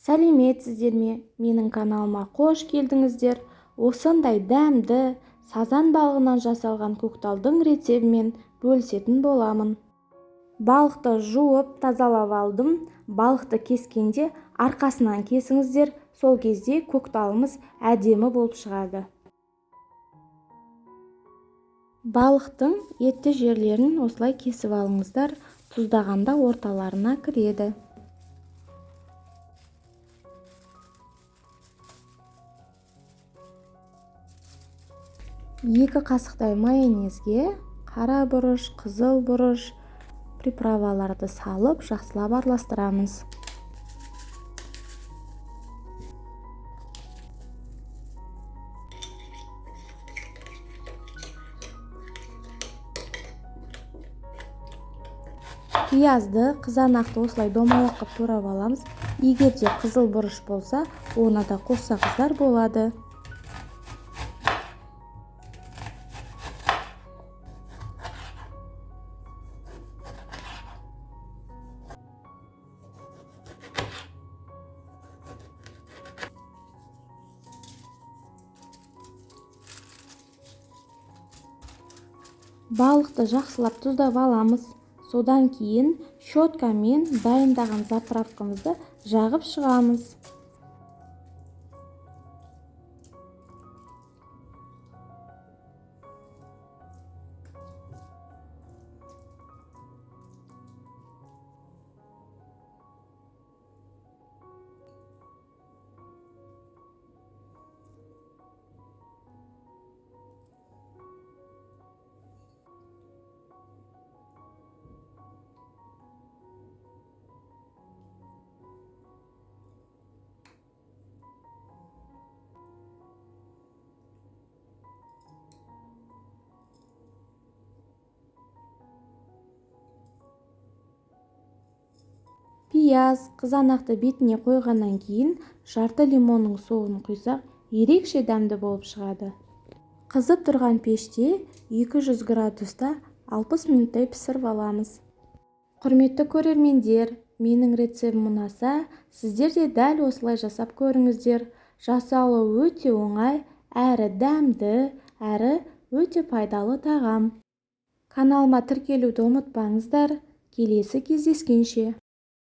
Сәлеметсіздер ме? Менің каналыма қош келдіңіздер. Осындай дәмді сазан балығынан жасалған көкталдың рецебімен бөлісетін боламын. Балықты жуып, тазалап алдым. Балықты кескенде арқасынан кесіңіздер, сол кезде көкталымыз әдемі болып шығады. Балықтың етті жерлерін осылай кесіп алыңыздар, тұздағанда орталарына кіреді. 2 қасықтай майонезге қара бұрыш, қызыл бұрыш, приправаларды салып жақсылап араластырамыз. Пиязды, қызанақты осылай домалақ қып турап аламыз. Егер де қызыл бұрыш болса, оны да қоссаңыздар болады. Балықты жақсылап тұздап аламыз. Содан кейін щеткамен дайындаған заправкамызды жағып шығамыз. Пияз, қызанақты бетіне қойғаннан кейін жарты лимонның соғын құйсақ, ерекше дәмді болып шығады. Қызып тұрған пеште 200 градуста 60 минуттай пісіріп аламыз. Құрметті көрермендер, менің рецебім ұнаса, сіздер де дәл осылай жасап көріңіздер. Жасалуы өте оңай, әрі дәмді, әрі өте пайдалы тағам. Каналыма тіркелуді ұмытпаңыздар. Келесі кездескенше.